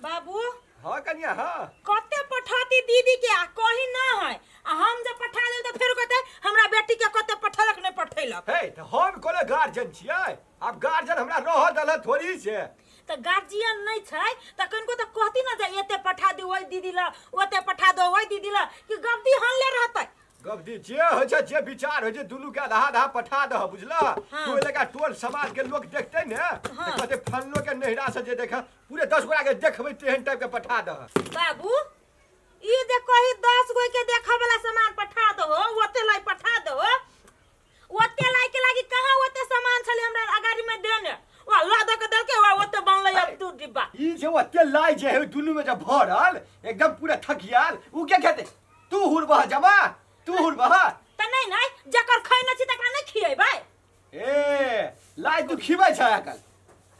बाबू। हाँ कनिया, हाँ। कते पठाती दीदी के आ कही ना है, आ हम जब पठा देब त फेर कहते हमरा बेटी के कते पठेलक नहीं पठेलक। हे, त हम कोनो गार्जियन छियै? आब गार्जियन हमरा रह दल थोड़ी छै। त गार्जियन नहीं छै त कनको त कहती ना जे एते पठा दे ओइ दीदी ल, ओते पठा दो ओइ दीदी ल, कि गब्दी हनले रहतै। गब्दी जे होइ छै, जे विचार होइ छै, दुनू के आधा आधा पठा दह, बुझला? हाँ। तू लगा टोल समाज के लोग देखते ने, हाँ। त कहते फल्लो के नहिरा से जे देख पूरे 10 गोरा के देखबै, तेहन टाइप के पठा दह। बाबू, ई जे कही 10 गो के देखे वाला सामान पठा दहो, ओते लाई पठा दहो, ओते लाई के लागी कहाँ ओते सामान छले हमरा अगाड़ी में देने, वा ल द के देलके, वा ओते बनलै अब दू डिब्बा। ई जे ओते लाई जे है दुनू में जे भरल एकदम पूरा थकियाल, उ के खेते? तू हुरबह जमा, तू हुरबह। त नहीं नहीं, जकर खैने छी तकरा नहीं खिएबै। ए लाई तू खिबै छै आकल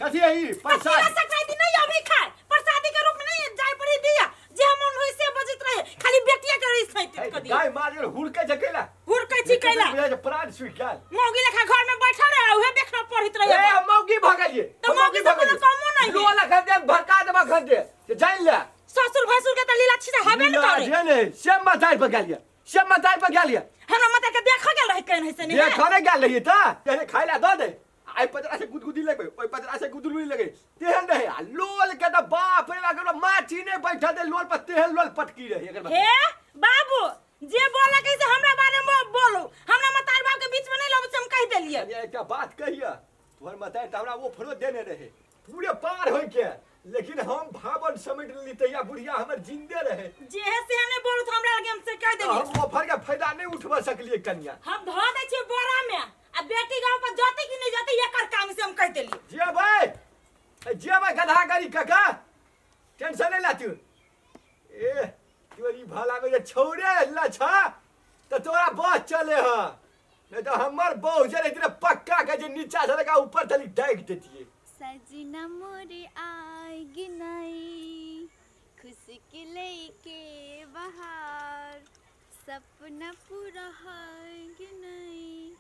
कथी है ई? प्रसाद संक्रांति नहीं अभी खाए, प्रसादी के रूप में नहीं जाय पड़ी दिया, जे मन होय से बजत रहे, खाली बेटिया के रही सैती क दिया। गाय मार गेल हुड़कै छै कैला? हुड़कै छी कैला? बुझाय छै प्राण सुखि गेल। मौगी लेखा घर में बैठल रहे, उहे देखना पढ़ित रहे। ए, हम मौगी भ गेलियै। त मौगी से कोनो कमो नहीं है। लोला खा दे, भड़का देबा खा दे, से जान ले। ससुर भसुर के त लीला छिसा हबे न करे। जे नहीं, से मताई पर गेलियै, से मताई पर गेलियै। हमरा मताई के देख गेल रहे केन है से नहीं? देख ने गेल रहियै त तेहने खाइ ला दऽ दे, आइ पजरा से गुदगुदी लगबै, ओहि पजरा से गुदगुदी लगै, तेहन रहे। आ लोल के त बाप रे बाप, माछी नहि बैठल दे लोल पर, तेहन लोल पटकी रहे एकर। हे बाबू, जे बोला के से हमरा बारे में बोलू, हमरा मतार बाप के बीच में नहीं लबू, से हम कहि देलियै। कनिया, एकटा बात कहिया, तोहर मताई त हमरा ऑफरो देने रहे पूरे पार होय के, लेकिन हम भावन समेट लेली तहिया बुढ़िया हमर जिंदे रहे। जे है से नहीं बोलू त हमरा लगे, हम से कहि देलियै। हम ऑफर के फायदा नहीं उठवा सकलियै कनिया। हम धऽ दै छियै बोरा में, आ बेटी गांव पर जते कि नहीं जते एकर काम से हम कहि देलियै। जेबै जेबै गधा गाड़ी काका, टेंशन नहीं ला तू। ए तोरी भला में जे छौड़े अल्ला छ त तोरा बस चले ह, नहीं तो हमर बहू जे रही पक्का के जे नीचा से लगा ऊपर तली डाक देतिए। सजना मोरे आय गिनाई खुशी के लेके बहार, सपना पूरा है गिनाई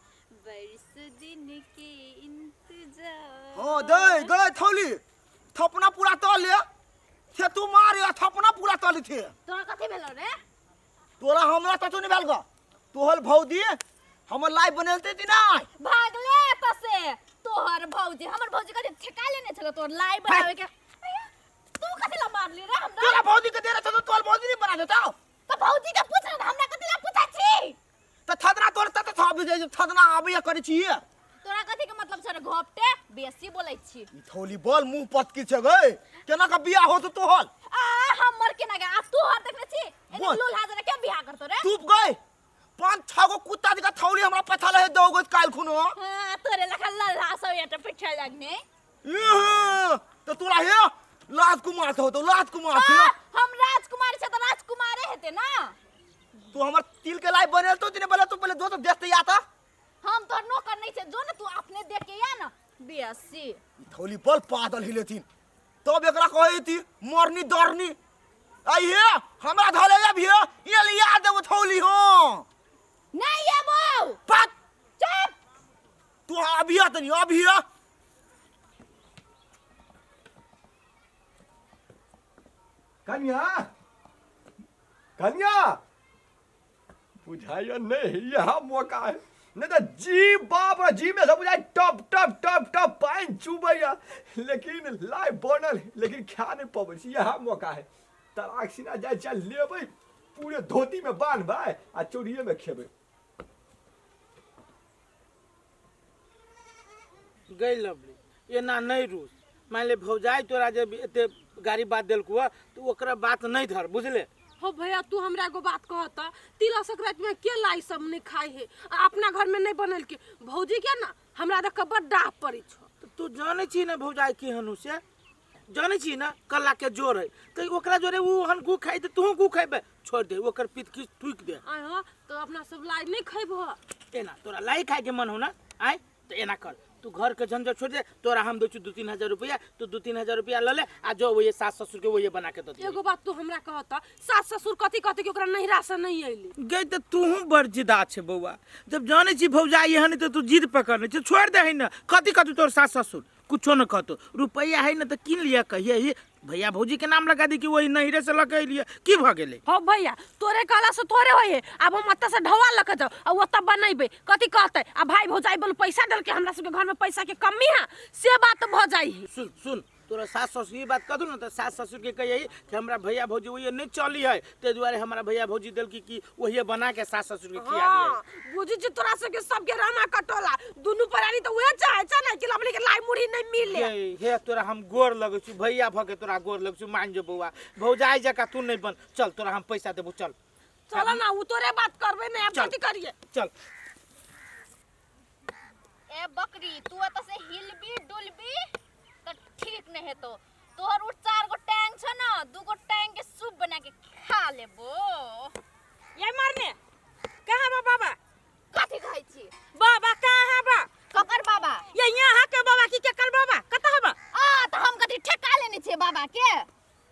बरस दिन के इंतजार। हाँ दे गए थौली थपना पूरा तल ले थे, तू मार या थपना पूरा तल थे। तोरा कथी भेलो रे? तोरा हमरा ततो नहीं भेल ग, तोहर भौजी हमर लाइफ बनेलते ती नहीं। भागले एतऽ से तोहर भौजी, हमर भौजी कथी ठेका लेने छलो तोहर लाइफ बनावे के? अय्या, तू कथी ला मारली रे हमरा? तोरा भौजी के दे रहे तो तोहर भौजी नहीं बना देता। तो भौजी के पूछ ना, हमरा कथी ला पूछै छी? त थदना तोर त थब जे थदना आबैया करै छी। तोरा कथी के मतलब छै रे घोपटे? बेसी बोलै छी। ई थौली बोल मुंह पटकी छै गै, केना का बियाह होत तोहर? आ हमर केना गे, आ तोहर देखने छी एने बोल। लोल हाजरा के बियाह करतो रे? तूप गई 5-6 गो कुत्ता दिखा थौली हमरा पता रहे दो गो काल खुनो। हां, तोरे लखा लल्ला सब एटा पिछा लगने। इह, त तोरा हे राजकुमार हो तो राजकुमार छे। आ, हम राजकुमार छे त राजकुमारे हेते ना। तू हमर तिल के लाई बनेल तो तने बोले तू पहले दो तो देखते आता। हम तोहर नौकर नहीं छे, जो ना तू अपने देख के या ना बेसी। ई थौली बल पादल हिलेथिन तब एकरा कहै थी मरनी दरनी आई हे हमरा धले अब हे ये लिया देबो थौली हो। नहीं ये बौ पत चुप तू अभी आ तनी अभी आ। कन्या, कन्या बुझाइए नहीं यह मौका है, नहीं तो जी बाप रे जी में सब बुझाए टप टप टप टप पानी चुबैया, लेकिन लाइ बनल लेकिन खा नहीं पबै छी। यह मौका है, तराक सिना जाइ छै लेबै पूरे धोती में बान्हबै आ चोरिये में खेबै। गई लवली एना नहीं रूस, मान ले भौजाई तोरा जब एते गाड़ी बात देलकू हँ, तो ओकरा बात नहीं धर, बुझले? हो भैया, तू हमरा एगो बात कहत, तिला संक्रांति में के लाई सब नहीं खाए है, आ अपना घर में नहीं बनल के भौजी के ना हमरा देख के बड़ डाह पड़े छो। तो तू जाने छी ना भौजाई केहन हो से? जाने छी ना कला के जोर है, तो ओकरा जोरे उ हन गु खाई त तू गु खाइबे, छोड़ दे ओकर पित खींच थूक दे। आय हो, तो अपना सब लाई नहीं खइबो। एना तोरा लाई खाए के मन हो ना आय, तो एना कर तू घर के झंझट छोड़ दे, तोरा हम दै 2-3 हजार रुपया, तू 2-3 हजार रुपया ल ले आ जो वही सास ससुर के वही बना के दे दिहे। एगो बात तू हमरा कहत, सास ससुर कथी कहते कि ओकरा नहिरा से नहीं अइली? गई त तूहू बड़ जिदा छे बौआ, जब जाने छी भौजाई एहन त तू जिद पकड़ने छे, छोड़ दे ना कथी कथी तोर सास ससुर कुछो न कहतो रुपैया है न तऽ कीन लिअ कहिए ही भैया भौजी के नाम लगा दी कि वही नहिरे से लऽ के अयलियै की भऽ गेलै। हो भैया तोरे कहला से थोड़े होय है। आब हम ओतऽ से ढौआ लऽ के जाउ आ ओतऽ बनेबै कथी कहतै आ भाई भौजाई बोल पैसा देलकै हमरा सबके घर में पैसा के कमी है से बात भऽ जाइ है। सुन सुन तोरा सास ससुर ई बात कहतौ ने तऽ सास ससुर के कहियै कि हमरा भैया भौजी ओहिए नहि चली है ताहि दुआरे हमरा भैया भौजी देलकी कि ओहिए बना के सास ससुर के खिया दियै। हाँ, बुझी छी तोरा सबके सबके रामा कटोला दुनू प्राणी तऽ उहे चाहे छै ने कि लवली के लाई मुड़ी नहीं मिले। हे हे तोरा हम गोर लगै छी भैया भऽ के तोरा गोर लगै छी मान जो बौआ भौजाई जकाँ तू नहि बन चल तोरा हम पैसा देबो चल। चल ना उ तोरे बात करबे नहीं अब चल। कथी करिए। चल। ए बकरी तू एतऽ से हिलबी डुलबी तऽ ठीक नहीं हेतो तोहर उ चार गो टैंग छौ ना दू गो टैंग के सूप बना के खा लेबो। ये मरने कहाँ बा बाबा? कथी कहै छी? बाबा कहाँ बा? ककर बाबा? ये यहाँ के बाबा की केकर बाबा कतऽ बा? आ तऽ हम कथी ठेका लेने छियै बाबा के?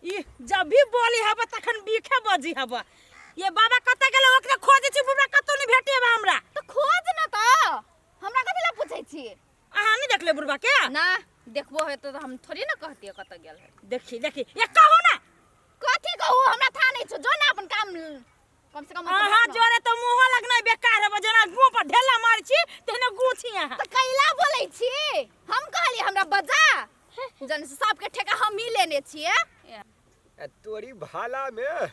ई जब भी बोली हब तखन बीखे बजी हब। ये बाबा कतऽ गेलै ओकरा खोजै छी बुढ़ा कतौ नहीं भेटे बा हमरा। तऽ खोज न तऽ हमरा कथी ला पूछै छी? अहाँ नहीं देखले बुढ़बा के? ना देखबो हेतै तऽ हम थोड़ी ना कहतियै कतऽ गेल है। देखी देखी ये कहू ना। कथी कहू हमरा था नहीं छौ जो ना अपन काम कम से कम अपन अहाँ रखना। जोरे तो मुँहो लगना बेकार हब जेना गुँ पर ढेला मारै छी तेहने गुँ छी अहाँ। तऽ कैला बोलै छी? हम कहलियै हमरा बजा जन सबके ठेका हम ही लेने छियै। ए तोरी भाला में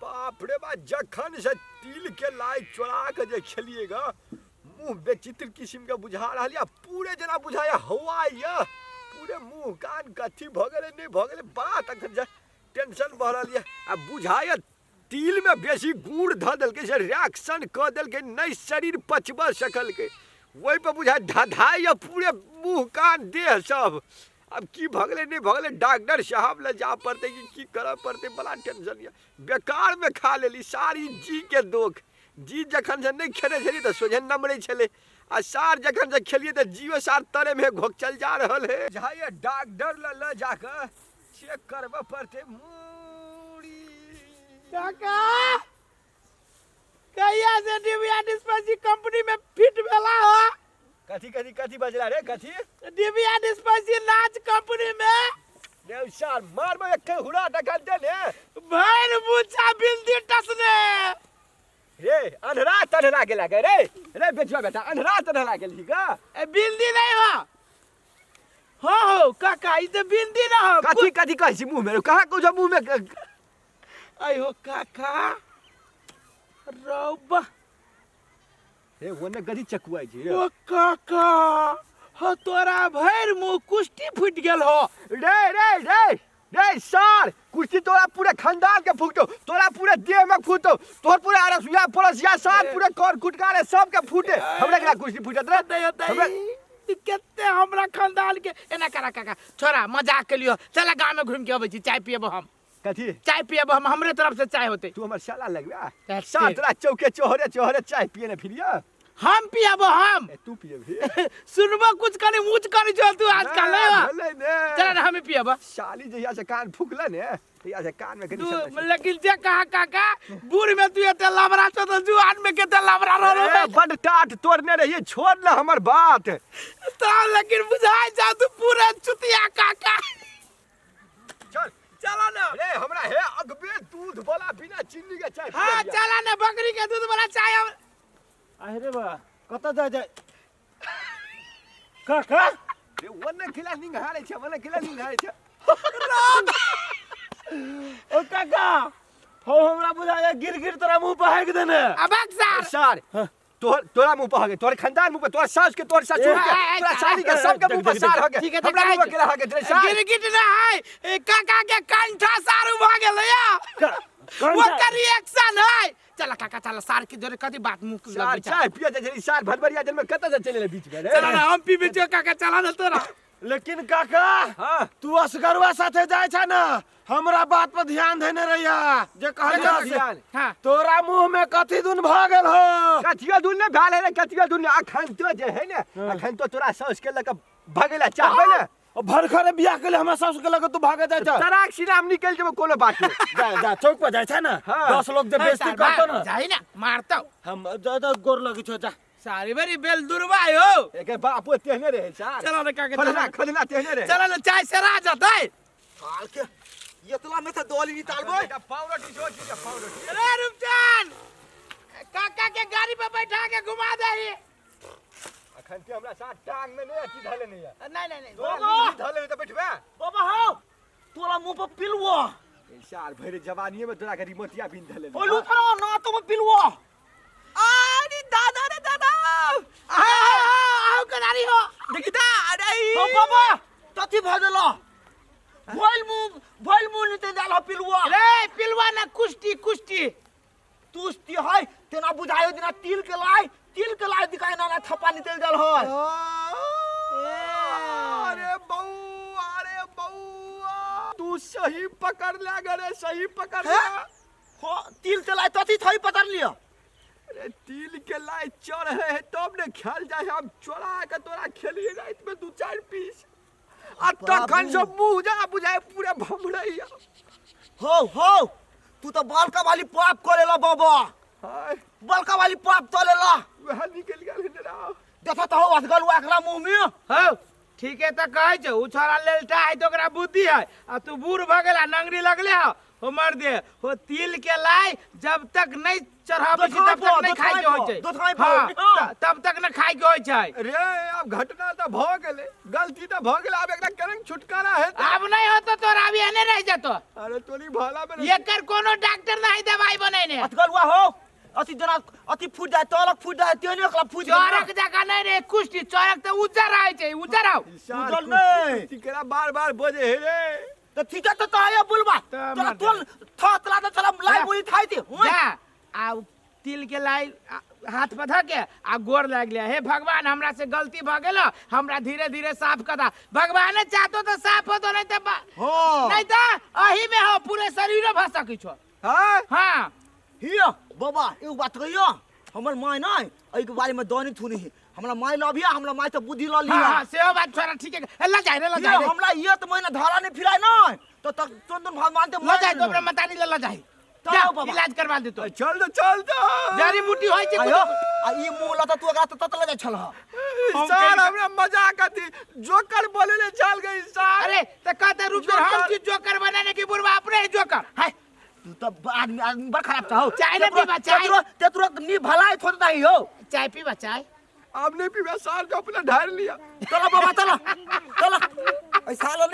बाप रे बा जखन से तिल के लाई चोरा के जे खेलिए ग मुँह बेचित्र किस्म के बुझा रहल या पूरे जेना बुझाया हवा या पूरे मुँह कान कथी भऽ गेलै नहि भऽ गेलै बड़ा तखन जे टेंशन भऽ रहल यऽ आ बुझाया तिल में बेसी गुड़ धऽ देलकै से रिएक्शन कऽ देलकै नहि शरीर पचबऽ सकलकै ओहि पर बुझाय धधाइ पूरे मुँह कान देह सब। अब की भऽ गेलै नहि भऽ गेलै डॉक्टर साहब लग जा पड़तै कि की करऽ पड़तै बड़ा टेंशन यऽ बेकार में खा लेली सारी जी के दोख जी जखन से नहि खेने छलियै तऽ सोझे नमरै छलै आ सार जखन से खेलियै तऽ जियो सार तरे में घोकचल जा रहल है। जाइए डॉक्टर लग लऽ जाकऽ चेक करबऽ पड़तै मूड़ी। काका कहिया से डिबिया डिस्पेंसरी कंपनी में फिट भेला हो? कथी कथी कथी बजला रे कथी? डिबिया डिस्पेंसरी नाच कंपनी में। रे सार मार में एक हुरा डकल दे ने भैर मुछा बिंदी टसने। रे अन्हरा तन्हरा गेला गे रे रे बेचुआ बेटा अन्हरा तन्हरा गेलही गा? ए बिंदी नहीं हो। हाँ हो काका ई तो बिंदी ना हो। कथी कथी कहै छी मुँह में? कहाँ कहै छौ मुँह में? आई हो काका रौबा रे ओने गदी चकुआइ छी रे। ओ काका हो तोरा भैर मुँह कुश्ती फुटि गेल हो। रे रे रे रे सार कुश्ती तोरा पूरे खानदान के फूटतो तोरा पूरे देह में फूटतो तोहर पूरे अरसिया पड़ोसिया सार पूरे कर कुटका रे सबके फूटे हमरा केना कुश्ती फूटत रे? नहीं होता केते हमरा खानदान के एना करा काका छोरा मजाक के लियो चला गांव में घूम के अबै छी चाय पियब हम। कथी चाय पियब हम हमरे तरफ से चाय होते। तू हमर साला लगबे ते। सार तोरा चौके चोहरे चोहरे चाय पिए ने फिरिया हम पियब हम। ए, तू पियबही। सुनबो कुछ कनी ऊंच करी जो तू आजकल ना, नहीं भेलै ने। चला ना हम पियब। साली जहिया से कान फुकला ने तहिया से कान में कनी तू समस्या। लेकिन जे कहा काका बूढ़ में तू एते लबरा छौ त जुआन में केते लबरा रहलो। ए, बड टाट तोड़ने रहिए छोड़ ना हमर बात। त लेकिन बुझाय जा तू पूरा चुतिया काका। चल चला ना। रे हमरा हे अगबे दूध वाला बिना चीनी के चाय हाँ पिया। चला ना बकरी के दूध वाला चाय हम। अरे बा कतऽ जाय जाय काका? रे ओने खिला निंघारे छै ओने खिला निंघारे छै। ओ काका हो हमरा बुझाय गिर गिर तोरा मुंह पर हाकि देने। अबक सार सार तोहर तोरा मुंह पर हगे तोहर खानदान मुंह पर तोहर सास के तोहर ससुर के तोरा साली के सबके मुंह पर सार हगे। ठीक है, हमरा मुंह पर केला हगे रे सार। गिरगिट ना है ए काका के कंठा सारू भ गेलै या। ओकर रिएक्शन है। चला काका चला सार के जोरे कथी बात मुंह के सार लगबै छै। चाय पिए जाइ छै सार भरभरिया जल में कतऽ से चलि एलै बीच में रे? चला ना हम पीबै छियौ काका चला ना तोरा। लेकिन काका हाँ तू असगरुआ साथे जाय छ ना हमरा बात पर ध्यान देने रहिया जे कहलियौ से। ध्यान। हाँ तोरा मुंह में कथी दुन भ गेल हो? कथियो दुन ने भेल है रे कथियो दुन अखन तो जे है ने अखन तो तोरा साउस के लग भगेला चाहबै ने। ओ भरखरे बियाह के लिए हमरा सासु के लगे तू भागे जाय छ। तराक सिनाम निकल जेबो कोनो बात नहीं। जा जा चौक पर जाय छ ना हाँ। 10 लोग जे बेइज्जती करतो ना जाई ना मारतो हम जा जा गोर लगे छो जा। सारी बड़ी बेल दुर्बा हो। एकर बापो तेहने रहे सार। चलो ना काका, खदना चलो। खदना तेहने रहे। चलो ना, चाय से रा जतै। साल के इतना में से दोली निकालबै। एकटा पावरोटी सेहो छी, एकटा पावरोटी। अरे रूपचंद, काका के गाड़ी पे बैठा के घुमा दही। अखन ते हमरा साथ टांग में नहीं अथी धले नहीं है। नहीं नहीं नहीं। तोरा लुंगी धले नहीं त बैठबे। बाबा हौ, तोरा मुंह पर पिलुआ। ए सार भरि जवानीये में तोरा के रिमोटिया बिन धले। ओ लूथरा ना तो में पिलुआ। अरे दादा रे दादा। आओ कनारी हो। देखी ता अरे। हो बाबा, तथी भ गेलो। भइल मुंह, भइल मुंह निते जाल हो पिलुआ। रे पिलवा ना, कुश्ती कुश्ती। तुस्ती है तेना बुझायो दिना तिल के लाई, तिल के लाई दिखाय ना ना थप्पा निकल जाल है। अरे बऊ, अरे बऊ, तू सही पकड़ ले गरे, सही पकड़ ले। हो तिल के लाई तथी थई पकड़ लिया। अरे तिल के लाई चढ़ है तब ने खेल जाए, हम चोरा के तोरा खेलिए रात में 2-4 पीस। आ तखन से मुंह जा बुझाए पूरा भमरैया। हो हो, तू तो बड़का वाली पाप करेला बाबा। हाय। बड़का वाली पाप तलेला। वह निकल गेल है ना। देखा तो हो असगल हुआ एकरा मुंह में। हो ठीक है त कहै छौ, उ छोरा लेलटा है तो ओकरा बुद्धि है, आ तू बूढ़ भ गेला नंगरी लगले हो, हो मर दे हो तिल के लाई जब तक नहीं चढ़ाबै छी तब तक नहीं खाइ के होइ छै। दोथाई पर, हाँ, हाँ। तब तक नहीं खाइ के होइ छै। रे अब घटना त भ गेलै, गलती त भ गेलै, आब एकरा केना छुटकारा हेतै? आब नहीं होतो तोरा, अभी एने रह जतो। अरे तोरी भला में एकर कोनो डॉक्टर नहीं दवाई बनेने। असगल हुआ हो अति जना अति फूट जाए, तलक फूट जाए, तेने एकला फूट जाए। चरक जका नहीं रे कुश्ती, चरक त उज्जर रहै छै, उज्जर आओ। उज्जर नहीं। केकरा बार बार बजे हे रे। त ठीक है त तोरा बुलबा। त तोरा मर तोल थतला त तोरा लाई बोली थाई थी। जा आ तिल के लाई हाथ पर धऽ के आ गोर लागि ले, हे भगवान हमरा से गलती भ गेल, हमरा धीरे धीरे साफ कर दा। भगवाने चाहतो त साफ होतो, नहीं त हां नहीं त अही में हो पूरे शरीरो भ सकै छो। हां हां हिया बाबा एगो बात कहियो, हमर my नै एहि के बारे में दनी थुनी, हमरा my लबिया, हमरा my त बुद्धि ल लिया। हां सेहो बात छोरा ठीक है, ए, ल जाय रे, ल जाय हिया, रे। हमरा ये त महीना धारा नहीं फिराय नै त तक चंदन भगवान त ल जाय तो हमरा मतानी ल ल जाय। चलो जा, बाबा। इलाज करवा दे तो। चल दो, चल दो। जड़ी बूटी होय छै आयो, आ ई मुंह ल त तू एकरा त ततले जाय छल। सर हमरा मजाक अथी जोकर बोले ले चल गई सर। अरे त कहते रूप से हम की जोकर बनाने की बुढ़वा अपने ही जोकर। हाय तू त आदमी आदमी बड़ खराब छौ। चाय नहीं पीबा, चाय। तेतरो नी भलाई थोड़ नहीं हो। चाय पीबा, चाय। अब नहीं पीबा सार, जो अपना ढार लिया। चलो बाबा चलो चलो, ऐ साला